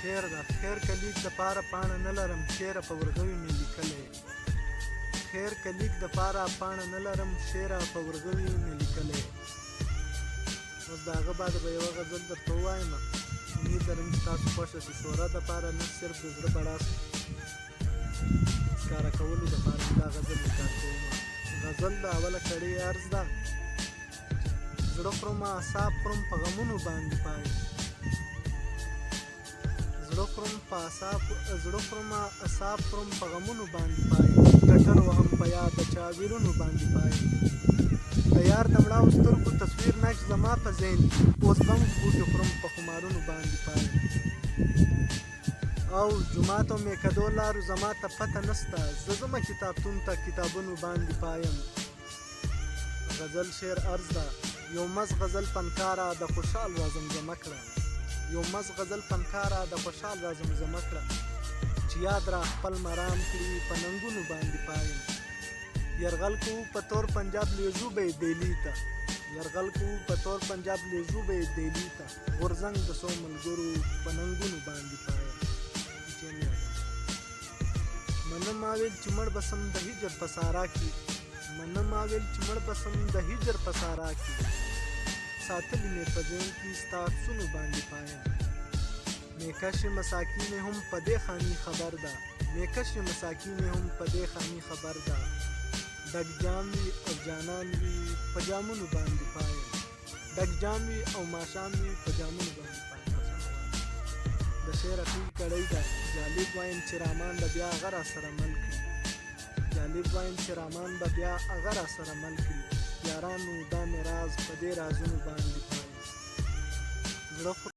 شعر ده. خیر که لیک د پاره پاڼه نه لرم، شعره په ورغوي مې لیکلی. خیر که لیک د پاره پاڼه نه لرم، شعره په ورغوي مې لیکلی. اوس د هغه بعد به یوه غزل درته ووایم، امید لرم چې تاسو خوښه شي. شهرت دپاره نه، صرف د زړه بړاس ښکاره کولو دپاره مې دا غزل ریکارډ کوم. غزل د اوله کړې عرض ده. زړه خورم، اعصاب خورم، په غمونو باندې پایم. زړه خورم په اعصاب، زړه خورم، اعصاب خورم، په غمونو باندې پایم. ټټر وهم په یاد د چا ویرونو باندې پایم. د یار د مړاوو سترګو تصویر نقش زما په ذهن کې، اوس بنګ بوټي خورم، په خمارونو باندې پایم. او جومات او میکدو لارو زما ته پته نسته، زه ځمه کتابتون ته، کتابونو باندې پایم. غزل شعر عرض ده. یو مز غزل فنکاره د خوشحال را زمزمه کړه، یو مز غزل فنکاره د خوشحال را زمزمه کړه، چې یاد را خپل مرام کړي، په ننګونو باندې پایم. یرغل کوو په تور پنجاب، لیږو به یې دیلي ته. یرغل کوو په تور پنجاب، لیږو به یې دیلي ته. غورځنګ د څو ملګرو، په ننګونو باندې پایم. چې مې یادوم. منه ما ویل چې مړ به سم د هجر په سارا کې، منه ما ویل چې مړ به سم د هجر په سارا کې، ساتلي مې په ذهن کې ستا عکسونو باندې پایم. میکش مساکي مې هم په دې خامي خبر ده، میکش مساکي مې هم په دې خامي خبر ده. ډک جام وي او جانان وي، په جامونو باندې پایم. ډک جام وي او ماښام وي، په جامونو باندې پایم. د شعر اخیر کړۍ ده. جالب وایم چې رامان به بیا هغه را سره مل کړي، جالب وایم چې رامان به بیا هغه را سره مل کړي. یارانو دا مې راز، په دې رازونو باندې پایم. زړه.